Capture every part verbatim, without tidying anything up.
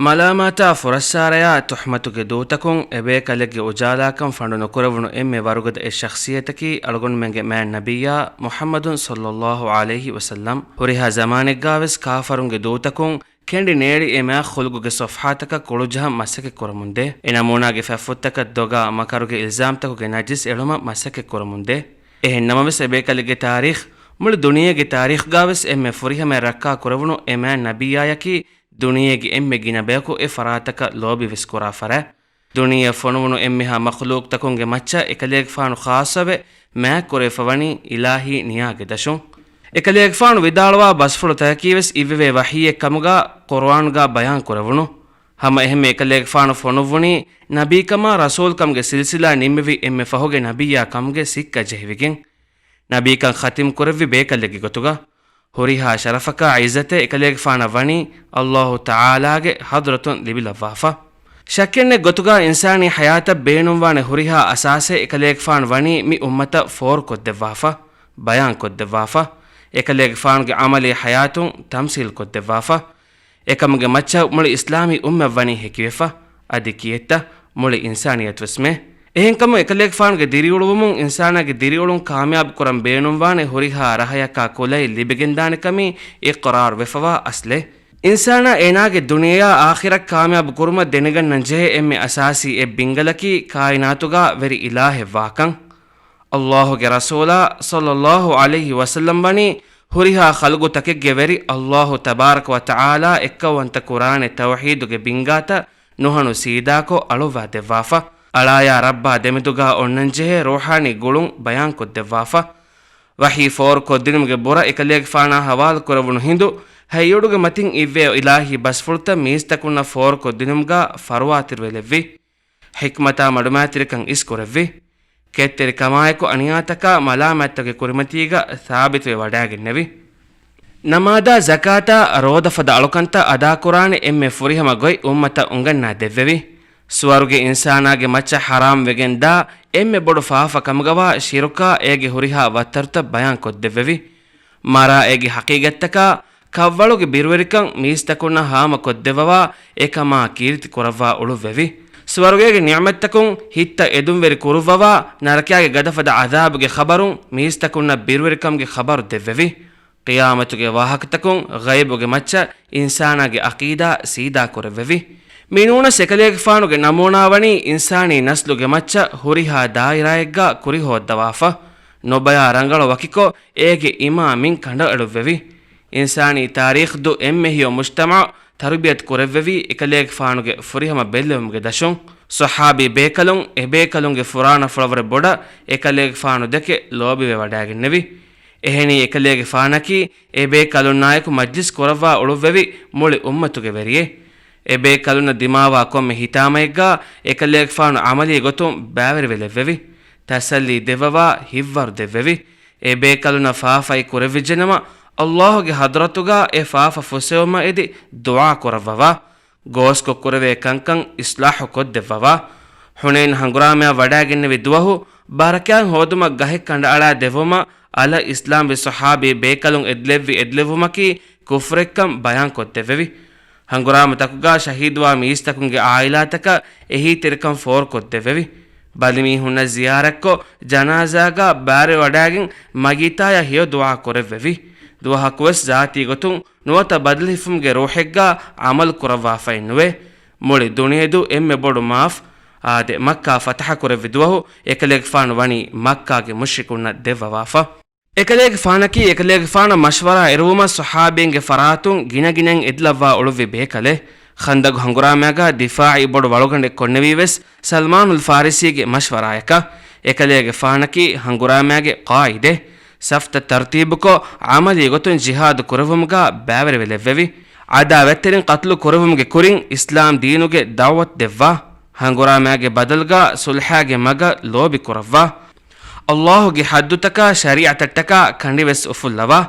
މަލާމާތާ ފުރައްސާރަޔާ ތުހުމަތުގެ ދޫތަކުން އެބޭކަލެއްގެ އުޖާލާކަން ފަނޑު ނުކުރެވުނު އެންމެ ވަރުގަދަ އެއް ޝަޚްޞިއްޔަތަކީ އަޅުގަނޑުމެންގެ މާތް ނަބިއްޔާ މުޙައްމަދު ޞައްލައްލާހު ޢަލައިހި ވަސައްލަމް. ހުރިހާ ޒަމާނެއްގާވެސް ކާފަރުންގެ ދޫތަކުން ކެނޑި ނޭޅި އެ މާތް ޚުލްގުގެ ޞަފްޙާތަކަށް ކުޅުޖަހަން މަސައްކަތް ކުރަމުންދޭ. އެ ނަމޫނާގެ ފަތްފުށްތަކަށް ދޮގާ މަކަރުގެ އިލްޒާމްތަކުގެ ނަޖިސް އެޅުމަށް މަސައްކަތް ކުރަމުންދޭ. އެހެން ނަމަވެސް އެބޭކަލެއްގެ ތާރީޚް، މުޅި ދުނިޔޭގެ ތާރީޚްގާވެސް އެންމެ ފުރިހަމައަށް ރައްކާ ކުރެވުނު އެ މާތް ނަބިއްޔާޔަކީ ދުނިޔޭގެ އެންމެ ގިނަ ބަޔަކު އެ ފަރާތަކަށް ލޯބިވެސް ކުރާ ފަރާތް. ދުނިޔެއަށް ފޮނުވުނު އެންމެހާ މަޚްލޫޤްތަކުންގެ މައްޗަށް އެކަލޭގެފާނު ޚާއްޞަވެ މާތްކުރެވިފަވަނީ އިލާހީ ނިޔާގެ ދަށުން. އެކަލޭގެފާނު ވިދާޅުވާ ބަސްފުޅު ތަކަކީވެސް އިއްވެވޭ ވަޙީއެއް ކަމުގާ ޤުރުއާންގާ ބަޔާން ކުރެވުނު. ހަމަ އެހެންމެ އެކަލޭގެފާނު ފޮނުއްވުނީ ނަބީކަމާ ރަސޫލްކަމުގެ ސިލްސިލާ ނިންމެވި އެންމެ ފަހުގެ ނަބިއްޔާ ކަމުގެ ސިއްކަ ޖެހިވިގެން. ނަބީކަން ޚަތިމް ކުރެއްވި ބޭކަލެއްގެ ގޮތުގަ. ހުރިހާ ޝަރަފަކާ ޢިއްޒަތެއް އެކަލޭގެފާނަށް ވަނީ އައްލާހު ތަޢާލާގެ ޙަޟްރަތުން ލިބިލައްވާފަ. ޝައްކެއްނެތް ގޮތުގަ އިންސާނީ ޙަޔާތަށް ބޭނުންވާނެ ހުރިހާ އަސާސެއް އެކަލޭގެފާނު ވަނީ މި އުއްމަތަށް ފޯރުކޮށްދެއްވާފަ، ބަޔާންކޮށްދެއްވާފަ. އެކަލޭގެފާނުގެ ޢަމަލީ ޙަޔާތުން ތަމްސީލްކޮށްދެއްވާފަ. އެކަމުގެ މައްޗަށް މުޅި އިސްލާމީ އުއްމަތް ވަނީ ހެކިވެފަ. އަދި ކިއެއްތަ؟ މުޅި އިންސާނިއްޔަތުވެސްމެ. އެހެންކަމުން އެކަލޭގެފާނުގެ ދިރިއުޅުވުމުން އިންސާނާގެ ދިރިއުޅުން ކާމިޔާބު ކުރަން ބޭނުންވާނެ ހުރިހާ ރަހަޔަކާ ކުލައެއް ލިބިގެންދާނެ ކަމީ އިޤްރާރު ވެފަވާ އަސްލެއް. އިންސާނާ އޭނާގެ ދުނިޔެޔާ އާޚިރަތް ކާމިޔާބު ކުރުމަށް ދެނެގަންނަން ޖެހޭ އެންމެ އަސާސީ އެއް ބިންގަލަކީ ކާއިނާތުގާ ވެރި އިލާހެއް ވާކަން. އައްލާހުގެ ރަސޫލާ ޞައްލައްލާހު ޢަލައިހި ވަސައްލަމް ވަނީ ހުރިހާ ޚަލްގުތަކެއްގެ ވެރި އައްލާހު ތަބާރަކަ ވަ ތަޢާލާ އެއްކައުވަންތަ ކުރާނެ ތައުޙީދުގެ ބިންގާތައް ނުހަނު ސީދާކޮށް އަޅުއްވާ ދެއްވާފަ. އަޅާޔާ ރައްބާ ދެމެދުގާ އޮންނަންޖެހޭ ރޫޙާނީ ގުޅުން ބަޔާންކޮށްދެއްވާފަ. ވަޙީ ފޯރުކޮށްދިނުމުގެ ބުރަ އެކަލޭގެފާނާ ހަވާލު ކުރެވުނު ހިނދު، ހެއްޔޮޑުގެ މަތިން އިއްވޭ އިލާހީ ބަސްފުޅުތައް މީސްތަކުންނަށް ފޯރުކޮށްދިނުމުގާ ފަރުވާތިރިވެލެއްވި. ޙިކްމަތާ މަޑުމައިތިރިކަން އިސްކުރެއްވި. ކެތްތެރިކަމާއެކު އަނިޔާތަކާ މަލާމާތްތަކުގެ ކުރިމަތީގަ ސާބިތުވެ ވަޑާގެންނެވި. ނަމާދާ ޒަކާތާ ރޯދަ ފަދަ އަޅުކަންތައް އަދާކުރާނެ އެންމެ ފުރިހަމަ ގޮތް އުއްމަތަށް އުނގަންނާ ދެއްވެވި. ސުވަރުގެ އިންސާނާގެ މައްޗަށް ޙަރާމް ވެގެން ދާ އެންމެ ބޮޑު ފާފަ ކަމުގަވާ ޝިރުކާ އޭގެ ހުރިހާ ވައްތަރުތައް ބަޔާންކޮށްދެއްވެވި. މަރާ އޭގެ ޙަޤީޤަތްތަކާ ކަށްވަޅުގެ ބިރުވެރިކަން މީސްތަކުންނަށް ހާމަކޮށްދެއްވަވާ އެކަމާ ކީރިތި ކުރައްވާ އުޅުއްވެވި. ސުވަރުގޭގެ ނިޢުމަތްތަކުން ހިތްތައް އެދުންވެރި ކުރުއްވަވާ ނަރަކާގެ ގަދަފަދަ ޢަޛާބުގެ ޚަބަރުން މީސްތަކުންނަށް ބިރުވެރިކަމުގެ ޚަބަރު ދެއްވެވި. ޤިޔާމަތުގެ ވާހަކަތަކުން ޣައިބުގެ މައްޗަށް އިންސާނާގެ ޢަޤީދާ ސީދާކުރެއްވެވި. މިނޫނަސް އެކަލޭގެފާނުގެ ނަމޫނާވަނީ އިންސާނީ ނަސްލުގެ މައްޗަށް ހުރިހާ ދާއިރާއެއްގަ ކުރިހޯއްދަވާފަ. ނުބަޔާ ރަނގަޅު ވަކިކޮށް އޭގެ އިމާމިން ކަނޑައެޅުއްވެވި. އިންސާނީ ތާރީޚް ދުށް އެންމެ ހެޔޮ މުޖްތަމަޢު ތަރުބިޔަތު ކުރެއްވެވީ އެކަލޭގެފާނުގެ ފުރިހަމަ ބެއްލެވުމުގެ ދަށުން. ޞަޙާބީ ބޭކަލުން އެބޭކަލުންގެ ފުރާނަފުޅަށްވުރެ ބޮޑަށް އެކަލޭގެފާނު ދެކެ ލޯބިވެވަޑައިގެންނެވި. އެހެނީ އެކަލޭގެފާނަކީ އެބޭކަލުންނާއެކު މަޖްލިސް ކުރައްވާ އުޅުއްވެވި މުޅި އުއްމަތުގެ ވެރިއެއް. އެބޭކަލުންނަށް ދިމާވާ ކޮންމެ ހިތާމައެއްގާ އެކަލޭގެފާނު ޢަމަލީ ގޮތުން ބައިވެރިވެލެއްވެވި. ތަސައްލީ ދެއްވަވާ ހިތްވަރު ދެއްވެވި. އެބޭކަލުންނަށް ފާފައި ކުރެއްވިއްޖެނަމަ، އައްލާހުގެ ޙަޟްރަތުގާ އެ ފާފަ ފުއްސެވުމަށް އެދި ދުޢާ ކުރައްވަވާ. ގޯސްކޮށް ކުރެވޭ ކަންކަން އިޞްލާޙު ކޮށްދެއްވަވާ. ޙުނައިން ހަނގުރާމަޔަށް ވަޑައިގެންނެވި ދުވަހު، ބަރަކާތް ހޯދުމަށް ގަހެއް ކަނޑައަޅާ ދެއްވުމަށް އަލަށް އިސްލާމްވި ޞަޙާބީ ބޭކަލުން އެދިލެއްވި އެދިލެއްވުމަކީ ކުފްރެއްކަން ބަޔާންކޮށްދެއްވެވި. ހަނގުރާމަތަކުގާ ޝަހީދުވާ މީސްތަކުންގެ ޢާއިލާތަކަށް އެހީތެރިކަން ފޯރުކޮށްދެއްވެވި. ބަލިމީހުންނަށް ޒިޔާރަތްކޮށް، ޖަނާޒާގާ ބާރެވަޑައިގެން މަގީތާޔަށް ހެޔޮ ދުޢާ ކުރެއްވެވި. ދުވަހަކުވެސް ޒާތީ ގޮތުން ނުވަތަ ބަދަލުހިފުމުގެ ރޫޙެއްގާ ޢަމަލު ކުރައްވާފައެއް ނުވޭ. މުޅި ދުނިޔެދު އެންމެ ބޮޑު މާފް އާދެ، މައްކާ ފަތަޙަ ކުރެއްވި ދުވަހު އެކަލޭގެފާނު ވަނީ މައްކާގެ މުޝްރިކުންނަށް ދެއްވަވާފަ. އެކަލޭގެފާނަކީ އެކަލޭގެފާނަށް މަޝްވަރާ އެރުވުމަށް ޞަޙާބީންގެ ފަރާތުން ގިނަގިނައިން އެދިލައްވާ އުޅުއްވި ބޭކަލެއް. ޚަންދަގު ހަނގުރާމައިގާ ދިފާޢީ ބޮޑު ވަޅުގަނޑެއް ކޮންނެވީވެސް ސަލްމާނުލް ފާރިސީގެ މަޝްވަރާޔަކަށް. އެކަލޭގެފާނަކީ ހަނގުރާމައިގެ ޤާއިދެއް. ސަފްތައް ތަރުތީބުކޮށް، ޢަމަލީ ގޮތުން ޖިހާދު ކުރެއްވުމުގާ ބައިވެރިވެލެއްވެވި. ޢަދާވަތްތެރިން ޤަތުލު ކުރެއްވުމުގެ ކުރިން އިސްލާމް ދީނުގެ ދަޢުވަތު ދެއްވާ. ހަނގުރާމައިގެ ބަދަލުގާ ޞުލްޙާގެ މަގަށް ލޯބި ކުރައްވާ. އައްލާހުގެ ޙައްދުތަކާ ޝަރީޢަތަށްޓަކާ ކަނޑިވެސް އުފުއްލަވާ.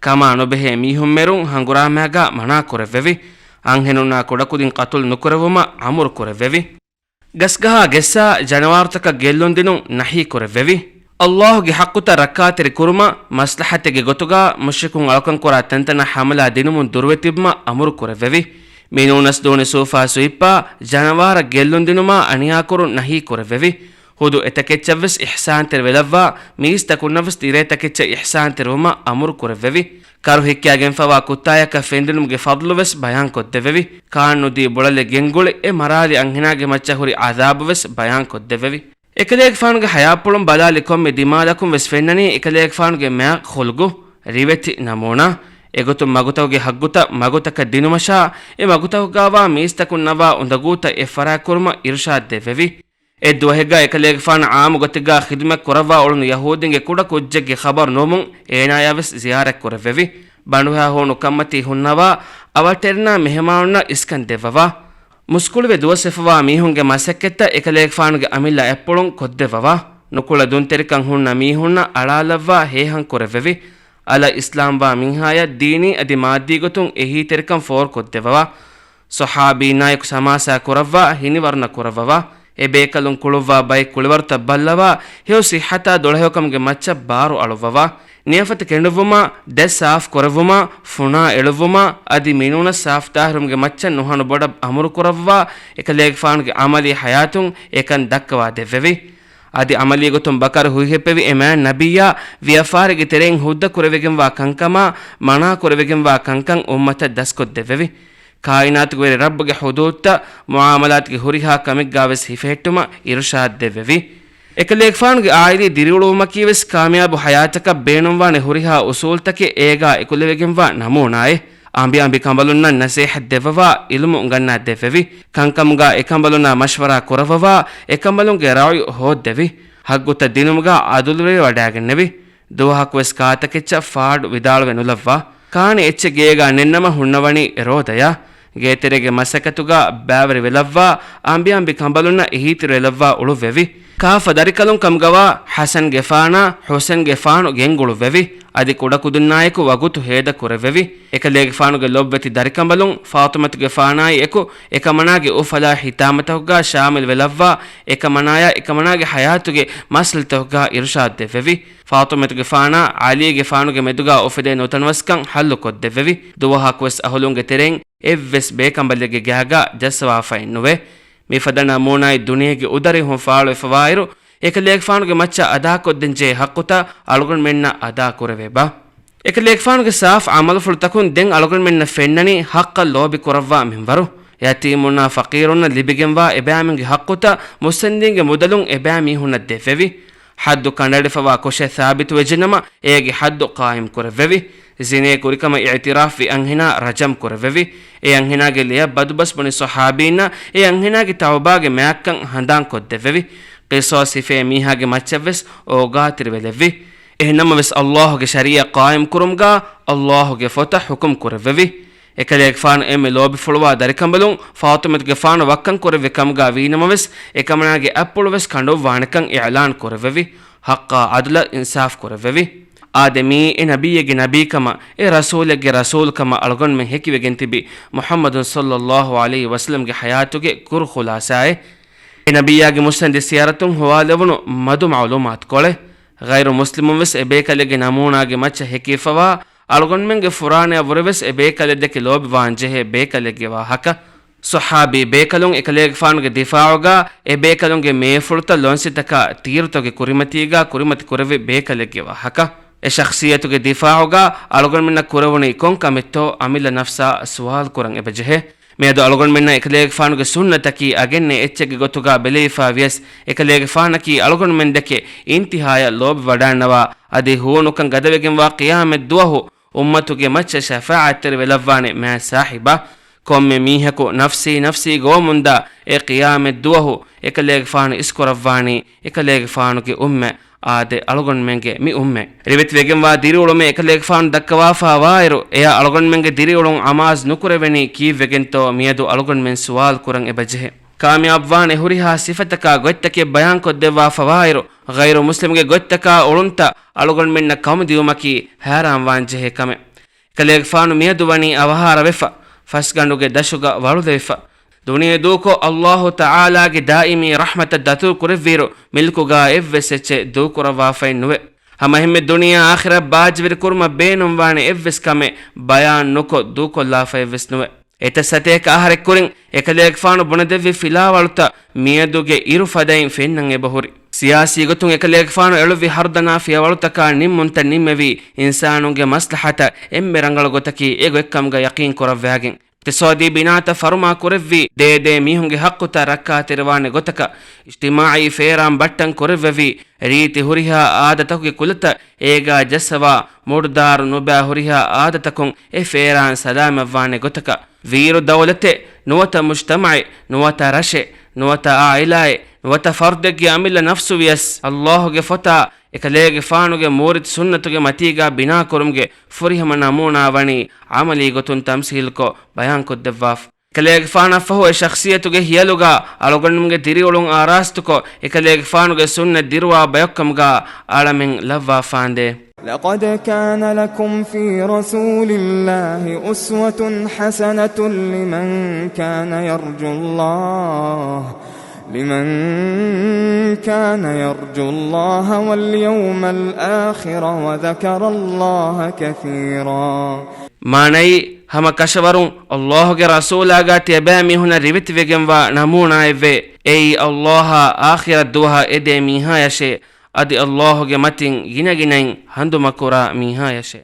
ކަމާ ނުބެހޭ މީހުން މެރުން ހަނގުރާމައިގާ މަނާ ކުރެއްވެވި. އަންހެނުންނާ ކުޑަކުދިން ޤަތުލު ނުކުރެއްވުމަށް އަމުރު ކުރެއްވެވި. ގަސްގަހާ ގެއްސާ ޖަނަވާރުތަކަށް ގެއްލުން ދިނުން ނަހީ ކުރެއްވެވި. އައްލާހުގެ ޙައްޤުތައް ރައްކާތެރި ކުރުމަށް، މަސްލަޙަތެއްގެ ގޮތުގާ މުޝްރިކުން އަޅުކަން ކުރާ ތަންތަނަށް ޙަމަލާ ދިނުމުން ދުރުވެ ތިބުމަށް އަމުރު ކުރެއްވެވި. މިނޫނަސް ދޫނި ސޫފާ ސުއިއްޕާ ޖަނަވާރަށް ގެއްލުންދިނުމާ އަނިޔާކުރުން ނަހީ ކުރެއްވެވި. ހުދު އެތަކެއްޗަށްވެސް އިޙްސާންތެރިވެލައްވާ، މީސްތަކުންނަށްވެސް ދިރޭތަކެއްޗަށް އިޙްސާންތެރިވުމަށް އަމުރު ކުރެއްވެވި. ކަރު ހިއްކާގެންފަވާ ކުއްތާޔަކަށް ފެންދިނުމުގެ ފަޟްލުވެސް ބަޔާންކޮށްދެއްވެވި. ކާންނުދީ ބުޅަލެއް ގެންގުޅި އެ މަރާލި އަންހެނާގެ މައްޗަށް ހުރި ޢަޛާބުވެސް ބަޔާންކޮށްދެއްވެވި. އެކަލޭގެފާނުގެ ހަޔާތްޕުޅުން ބަލާލި ކޮންމެ ދިމާލަކުން ވެސް ފެންނަނީ އެކަލޭގެފާނުގެ މާތް ޚުލްގު، ރިވެތި ނަމޫނާ. އެގޮތުން މަގުތަކުގެ ޙައްޤުތައް މަގުތަކަށް ދިނުމަށާ، އެ މަގުތަކުގާވާ މީސްތަކުންނަށްވާ އުނދަގޫތައް އެއްފަރާތްކުރުމަށް އިރުޝާދް ދެއްވެވި. އެއްދުވަހެއްގާ އެކަލޭގެފާނު ޢާއްމު ގޮތެއްގާ ޚިދުމަތް ކުރައްވާ އުޅުނު ޔަހޫދީންގެ ކުޑަ ކުއްޖެއްގެ ޚަބަރު ނުވަމުން އޭނާޔާވެސް ޒިޔާރަތް ކުރެއްވެވި. ބަނޑުހައި ހޫނު ކަންމަތީ ހުންނަވާ، އަވަށްޓެރިންނާ މެހެމާނުންނަށް އިސްކަން ދެއްވަވާ. މުސްކުޅިވެ ދުވަސްވެފަވާ މީހުންގެ މަސައްކަތްތައް އެކަލޭގެފާނުގެ އަމިއްލަ އަތްޕުޅުން ކޮށްދެއްވަވާ. ނުކުޅެ ދުންތެރިކަން ހުންނަ މީހުންނަށް އަޅާލައްވާ ހޭހަން ކުރެއްވެވި. އަލަށް އިސްލާމްވާ މީހާޔަށް ދީނީ އަދި މާއްދީ ގޮތުން އެހީތެރިކަން ފޯރުކޮށްދެއްވަވާ. ޞަޙާބީންނާއެކު ސަމާސާ ކުރައްވާ، ހިނިވަރުނަ ކުރައްވަވާ. އެ ބޭކަލުން ކުޅުއްވާ ބައެއް ކުޅިވަރުތައް ބައްލަވާ، ހެޔޮ ޞިއްޙަތާ ދުޅަހެޔޮކަމުގެ މައްޗަށް ބާރު އަޅުއްވަވާ. ނިޔަފަތި ކެނޑުއްވުމާ، ދެ ސާފު ކުރެއްވުމާ، ފުނާ އެޅުއްވުމާ، އަދި މިނޫނަސް ސާފު ތާހިރުވުމުގެ މައްޗަށް ނުހަނު ބޮޑަށް އަމުރު ކުރައްވާ، އެކަލޭގެފާނުގެ ޢަމަލީ ޙަޔާތުން އެކަން ދައްކަވާ ދެއްވެވި. އަދި ޢަމަލީ ގޮތުން ބަކަރު ހުއިހެއްޕެވި އެ މާތް ނަބިއްޔާ ވިޔަފާރިގެ ތެރެއިން ހުއްދަ ކުރެވިގެންވާ ކަންކަމާ، މަނާ ކުރެވިގެންވާ ކަންކަން އުއްމަތަށް ދަސްކޮށްދެއްވެވި. ކާއިނާތުގެ ވެރި ރައްބުގެ ޙުދޫދުތައް މުޢާމަލާތުގެ ހުރިހާ ކަމެއްގާވެސް ހިފެހެއްޓުމަށް އިރުޝާދް ދެއްވެވި. އެކަލޭގެފާނުގެ ޢާއިލީ ދިރިއުޅުވުމަކީވެސް ކާމިޔާބު ޙަޔާތަކަށް ބޭނުންވާނެ ހުރިހާ އުޞޫލުތަކެއް އޭގާ އެކުލެވިގެންވާ ނަމޫނާއެއް. އަނބިއަނބި ކަނބަލުންނަށް ނަޞޭޙަތް ދެއްވަވާ، ޢިލްމު އުނގަންނާ ދެއްވެވި. ކަންކަމުގާ އެކަނބަލުންނާ މަޝްވަރާ ކުރައްވަވާ، އެކަނބަލުންގެ ރަޢުޔު ހޯއްދެވި. ޙައްޤުތައް ދިނުމުގާ ޢަދުލުވެރިވަޑައިގެންނެވި. ދުވަހަކުވެސް ކާތަކެއްޗަށް ފާޑު ވިދާޅުވެ ނުލައްވާ. ކާނެ އެއްޗެއް ގޭގާ ނެތްނަމަ ހުންނަވަނީ ރޯދަޔާ. ގޭތެރޭގެ މަސައްކަތުގާ ބައިވެރިވެލައްވާ، އަނބިއަނބި ކަނބަލުންނަށް އެހީތެރިވެލައްވާ އުޅުއްވެވި. ކާފަ ދަރިކަލުން ކަމުގަވާ ޙަސަންގެފާނާ ޙުސެންގެފާނު ގެންގުޅުއްވެވި. އަދި ކުޑަކުދިންނާއެކު ވަގުތު ހޭދަ ކުރެއްވެވި. އެކަލޭގެފާނުގެ ލޮބުވެތި ދަރިކަނބަލުން ފާޠިމަތުގެފާނާއި އެކު އެކަމަނާގެ އުފަލާ ހިތާމަތަކުގާ ޝާމިލް ވެލައްވާ، އެކަމަނާޔާ އެކަމަނާގެ ޙަޔާތުގެ މަސްއަލަތަކުގާ އިރުޝާދް ދެއްވެވި. ފާޠިމަތުގެފާނާ ޢަލީގެފާނުގެ މެދުގާ އުފެދޭ ނުތަނަވަސްކަން ޙައްލު ކޮށްދެއްވެވި. ދުވަހަކުވެސް އަހުލުންގެ ތެރެއިން އެއްވެސް ބޭކަނބަލެއްގެ ގާގާ ޖައްސަވާފައެއް ނުވޭ. މިފަދަ ނަމޫނާއެއް ދުނިޔޭގެ އުދަރިހުން ފާޅުވެފަވާއިރު، އެކަލޭގެފާނުގެ މައްޗަށް އަދާކޮށްދޭންޖެހޭ ޙައްޤުތައް އަޅުގަނޑުމެންނަށް އަދާ ކުރެވޭބާ. އެކަލޭގެފާނުގެ ސާފު ޢަމަލުފުޅުތަކުން ދެން އަޅުގަނޑުމެންނަށް ފެންނަނީ ޙައްޤަށް ލޯބި ކުރައްވާ މިންވަރު. ޔަތީމުންނާ ފަޤީރުންނަށް ލިބިގެންވާ އެބައިމީހުންގެ ޙައްޤުތައް މުއްސަނދީންގެ މުދަލުން އެބައިމީހުންނަށް ދެއްވެވި. ޙައްދު ކަނޑައެޅިފަވާ ކުށެއް ސާބިތުވެއްޖެނަމަ، އޭގެ ޙައްދު ޤާއިމް ކުރެއްވެވި. ޒިނޭ ކުރިކަމަށް އިޢުތިރާފްވި އަންހެނާ ރަޖަމް ކުރެއްވެވި. އެ އަންހެނާގެ ލެޔަށް ބަދުބަސް ބުނި ޞަޙާބީންނަށް އެ އަންހެނާގެ ތައުބާގެ މާތްކަން ހަނދާން ކޮށްދެއްވެވި. ޤިޞާޞް ހިފޭ މީހާގެ މައްޗަށްވެސް އޯގާތެރިވެލެއްވި. އެހެންނަމަވެސް، ﷲ ގެ ޝަރީޢަތް ޤާއިމް ކުރުމުގާ ﷲ ގެ ފޮތަށް ޙުކުމް ކުރެއްވެވި. އެކަލޭގެފާނު އެންމެ ލޯބިފުޅުވާ ދަރިކަނބަލުން ފާޠިމަތުގެފާނު ވައްކަން ކުރެއްވި ކަމުގާ ވީނަމަވެސް، އެކަމަނާގެ އަތްޕުޅު ވެސް ކަނޑުއްވާނެކަން އިޢުލާން ކުރެއްވެވި. ޙައްޤާ ޢަދުލަށް އިންސާފް ކުރެއްވެވި. އާދެ، މިއީ އެ ނަބިއްޔެއްގެ ނަބީކަމަށް، އެ ރަސޫލެއްގެ ރަސޫލުކަމަށް އަޅުގަނޑުމެން ހެކިވެގެން ތިބި މުޙައްމަދު ޞައްލައްލާހު ޢަލައިހި ވަސައްލަމްގެ ޙަޔާތުގެ ކުރު ޚުލާޞާއެއް. އެ ނަބިއްޔާގެ މުއްސަނދި ސިޔަރަތުން ހޮވާލެވުނު މަދު މަޢުލޫމާތުކޮޅެއް. ޣައިރު މުސްލިމުން ވެސް އެބޭކަލެއްގެ ނަމޫނާގެ މައްޗަށް ހެކިފަވާ، އަޅުގަނޑުމެންގެ ފުރާނަޔަށް ވުރެވެސް އެބޭކަލެއްދެކެ ލޯބިވާން ޖެހޭ ބޭކަލެއްގެ ވާހަކަ. ޞަޙާބީ ބޭކަލުން އެކަލޭގެފާނުގެ ދިފާޢުގާ އެބޭކަލުންގެ މޭފުޅުތައް ލޮންސިތަކާ ތީރުތަކުގެ ކުރިމަތީގާ ކުރިމަތި ކުރެއްވި ބޭކަލެއްގެ ވާހަކަ. އެ ޝަޚްޞިއްޔަތުގެ ދިފާޢުގާ އަޅުގަނޑުމެންނަށް ކުރެވުނީ ކޮން ކަމެއްތޯ އަމިއްލަ ނަފްސާ ސުވާލު ކުރަން އެބަޖެހޭ. މިއަދު އަޅުގަނޑުމެންނަށް އެކަލޭގެފާނުގެ ސުންނަތަކީ އަގެއްނެތް އެއްޗެއްގެ ގޮތުގާ ބެލެވިފާ ވިޔަސް، އެކަލޭގެފާނަކީ އަޅުގަނޑުމެންދެކެ އިންތިހާޔަށް ލޯބިވަޑާންނަވާ، އަދި ހޫނުކަން ގަދަވެގެންވާ ޤިޔާމަތް ދުވަހު އުއްމަތުގެ މައްޗަށް ޝަފާޢަތްތެރިވެލައްވާނެ މާތް ސާހިބާ. ކޮންމެ މީހަކު ނަފްސީ ނަފްސީ ގޮވަމުންދާ އެ ޤިޔާމަތް ދުވަހު އެކަލޭގެފާނު އިސްކުރައްވާނީ އެކަލޭގެފާނުގެ އުއްމަތް. އާދެ، އަޅުގަނޑުމެންގެ މި އުއްމަތް. ރިވެތިވެގެންވާ ދިރިއުޅުމެއް އެކަލޭގެފާނު ދައްކަވާފާވާއިރު، އެޔާ އަޅުގަނޑުމެންގެ ދިރިއުޅުން އަމާޒް ނުކުރެވެނީ ކީއްވެގެންތޯ މިއަދު އަޅުގަނޑުމެން ސުވާލު ކުރަން އެބަޖެހޭ. ކާމިޔާބުވާނެ ހުރިހާ ސިފަތަކާ ގޮތްތަކެއް ބަޔާންކޮށްދެއްވާފަވާއިރު، ޣައިރު މުސްލިމުގެ ގޮތްތަކާ އުޅުންތައް އަޅުގަނޑުމެންނަށް ކަމުދިއުމަކީ ހައިރާންވާންޖެހޭ ކަމެއް. ކަލޭގެފާނު މިއަދު ވަނީ އަވަހާރަވެފަ، ފަސްގަނޑުގެ ދަށުގަ ވަޅުލެވިފަ. ދުނިޔެ ދޫކޮށް، ﷲ ތަޢާލާގެ ދާއިމީ ރަޙްމަތަށް ދަތުރު ކުރެއްވިއިރު، މިލްކުގާ އެއްވެސް އެއްޗެއް ދޫކުރައްވާފައެއް ނުވޭ. ހަމައެހެންމެ ދުނިޔެ އާޚިރަތް ބާއްޖަވެރި ކުރުމަށް ބޭނުންވާނެ އެއްވެސް ކަމެއް ބަޔާން ނުކޮށް ދޫކޮށްލާފައެއްވެސް ނުވޭ. އެތައް ސަތޭކަ އަހަރެއް ކުރިން އެކަލޭގެފާނު ބުނެދެއްވި ފިލާވަޅުތައް މިއަދުގެ އިރު ފަދައިން ފެންނަން އެބަހުރި. ސިޔާސީ ގޮތުން އެކަލޭގެފާނު އެޅުއްވި ހަރުދަނާ ފިޔަވަޅުތަކާ ނިންމުންތައް ނިންމެވީ، އިންސާނުންގެ މަސްލަހަތަށް އެންމެ ރަނގަޅު ގޮތަކީ އެ ގޮތްކަމުގަ ޔަޤީން ކުރައްވާގެން. އިޤްތިޞާދީ ބިނާތައް ފަރުމާ ކުރެއްވީ، ދޭދޭ މީހުންގެ ޙައްޤުތައް ރައްކާތެރިވާނެ ގޮތަކަށް، އިޖްތިމާޢީ ފޭރާން ބައްޓަން ކުރެއްވެވީ، ރީތި ހުރިހާ އާދަތަކުގެ ކުލަތައް އޭގާ ޖައްސަވާ، މުޑުދާރު ނުބާ ހުރިހާ އާދަތަކުން އެ ފޭރާން ސަލާމަތްވާނެ ގޮތަކަށް. ވީއިރު ދައުލަތެއް، ނުވަތަ މުޖްތަމަޢެއް، ނުވަތަ ރަށެއް، ނުވަތަ ޢާއިލާއެއް، ނުވަތަ ފަރުދެއްގެ އަމިއްލަ ނަފްސު ވިޔަސް، ﷲ ގެ ފޮތާ، އެކަލޭގެފާނުގެ މޫރިތި ސުންނަތުގެ މަތީގާ ބިނާކުރުމުގެ ފުރިހަމަ ނަމޫނާ ވަނީ ޢަމަލީ ގޮތުން ތަމްސީލްކޮށް ބަޔާންކޮށްދެއްވާފަ. އެކަލޭގެފާނަށްފަހު އެ ޝަޚްޞިއްޔަތުގެ ހިޔަލުގާ އަޅުގަނޑުމެންގެ ދިރިއުޅުން އާރާސްތުކޮށް، އެކަލޭގެފާނުގެ ސުންނަތް ދިރުވާ ބަޔޮކަމުގާ އަޅަމެން ލައްވާފާނދޭ. لقد كان لكم في رسول الله أسوة حسنة لمن كان يرجو الله، لمن كان يرجو الله واليوم الآخر وذكر الله كثيرا. މާނައީ، ހަމަ ކަށަވަރުން ﷲ ގެ ރަސޫލާގާ ތިޔަބައިމީހުނަށް ރިވެތިވެގެންވާ ނަމޫނާއެއްވޭ. އެއީ، ﷲ އާ އާޚިރަތް ދުވަހަށް އެދޭ މީހާޔަށޭ. އަދި ﷲ ގެ މަތިން ގިނަގިނައިން ހަނދުމަކުރާ މީހާޔަށޭ.